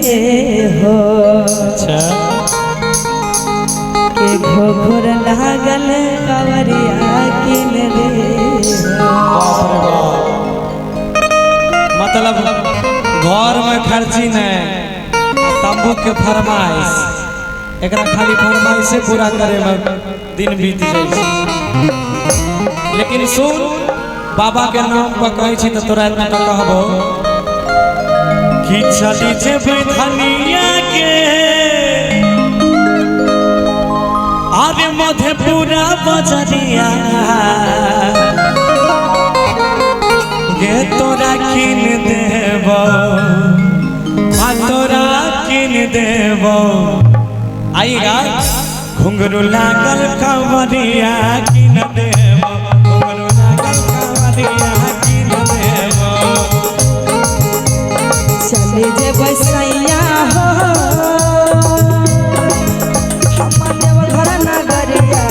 हो। अच्छा। के घोघर लागल कवरिया किन दे हो। बाप रे बाप, मतलब घर में खर्ची नहीं, तंबू के फरमाइश, एकरा खाली फरमाइशे पूरा करे में दिन बीत जाइ छै। लेकिन सुन, बाबा के नाम पर कहै छी तऽ तोरा एतना तऽ कहबो कि चली जेबै धनिया के अरे मधेपुरा बजरिया गे, तोरा किन देबो, आ तोरा किन देबो। आइएगा, घुंघरू लागल कंवरिया किन देबो, घुंघरू लागल कंवरिया किन देबो। चले जेबै सैया हो हमर देवघर नगरिया।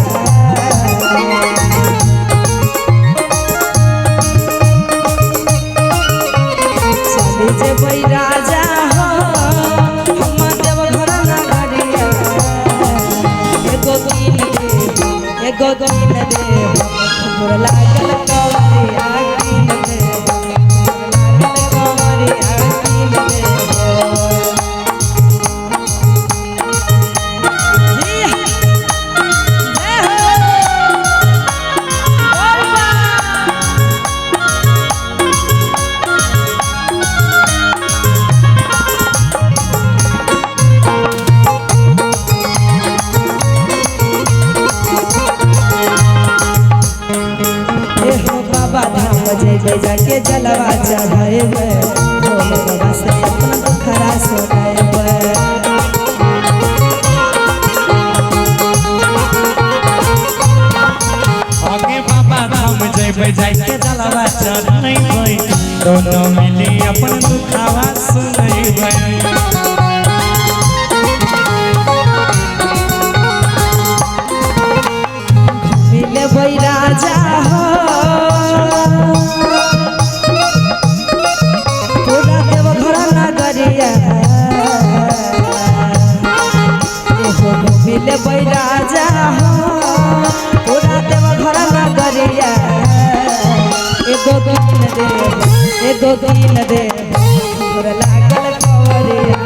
चले जेबै राजा हो हमर देवघर नगरिया। एगो किन देबो, एगो किन देबो, घुंघरू लागल कंवरिया किन देबो, घुंघरू लागल कंवरिया किन देबो। जी जय हो बाबा। ए हो बाबा धाम जइबै, जाके जलवा चढ़ेबै, भोले बाबा से अपना दुखड़ा सुनेबै। आगे बाबा धाम जइबै, जाइके जलवा चढ़ैबै, दोनों मिली अपन दुखावा सुनैबै। मिलेबै राजा हो पूरा देवघर नगरिया। एहो मिलेबै राजा हो पूरा देवघर नगरिया। एगो किन देबो, एगो किन देबो, घुंघरू लागल कंवरिया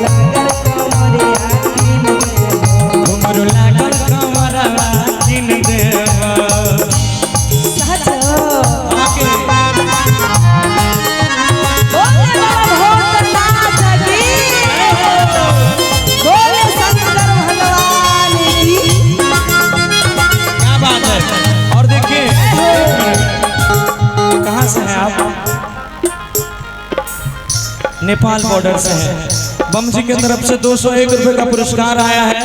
लागल कंवरिया किन देबो। घुंघरू लागल कंवरवा किन देबो। साचो। आगे। बोले बाबा भूतनाथ की, बोले शंकर भगवान की। क्या बात है। और देखिए, एक मिनट, कहाँ से हैं आप? नेपाल बॉर्डर से हैं। बम जी के तरफ से 201 रुपए का पुरस्कार आया है।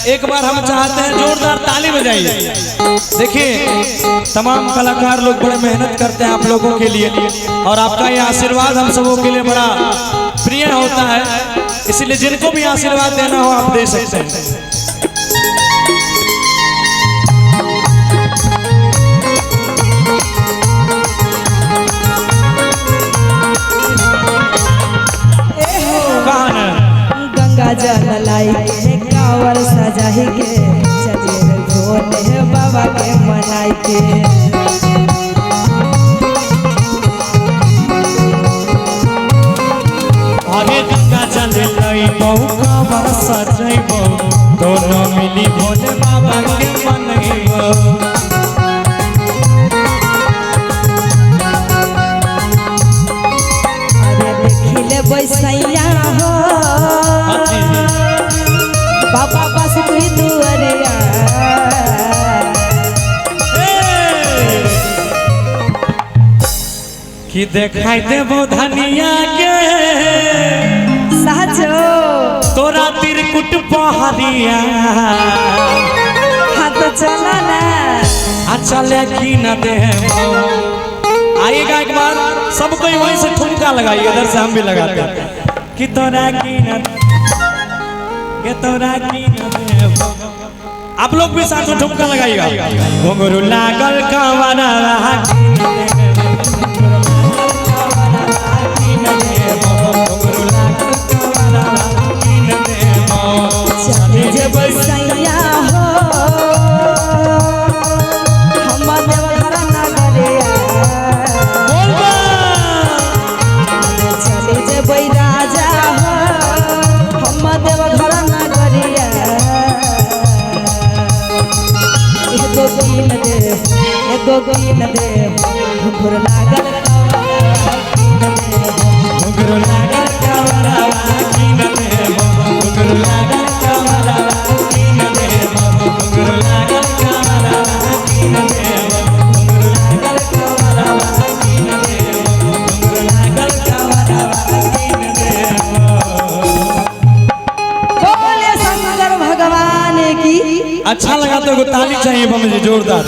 एक बार हम चाहते हैं जोरदार ताली बजाइए। देखिए, तमाम कलाकार लोग बड़े मेहनत करते हैं आप लोगों के लिए, और आपका ये आशीर्वाद हम सबों के लिए बड़ा प्रिय होता है, इसलिए जिनको भी आशीर्वाद देना हो आप दे सकते हैं। कहाँ है? गंगा जल लाई के कांवर सजाही के चलिए रे भोले बाबा के मनाई के। अरे गंगा जल लइबो, कांवर सजैबो, दोनों मिली भोले बाबा के मनैबो। अरे देखी ले बैसैया हो बाबा पास कोई दुआरिया। कि देखाई देबो धनिया के साचो। तोरा त्रिकुट पहरिया। हाँ तो चला ना। अच्छा ले की न देबो। आइएगा एक बार सब कोई वहीं से ठुमका लगाइए, इधर से हम भी लगाते हैं कि तोरा की न के तोरा की न देबो। आप लोग भी साथ में ठुमका लगाइएगा। घुंघरू लागल कंवरवा की न देबो, घुंघरू लागल कंवरवा की न देबो, घुंघरू एगो कीन दे, एगो कीन दे, घुंघरू लागल कांवरवा कीन दे। घुंघरू लागल कांवरवा कीन देबो, घुंघरू लागल कांवरवा कीन देबो, घुंघरू लागल कांवरवा कीन देबो, घुंघरू लागल कांवरवा कीन देबो, घुंघरू लागल कांवरवा कीन देबो। बोले शंकर भगवान की। अच्छा लगा तो एगो ताली चाहिए बम जी जोरदार।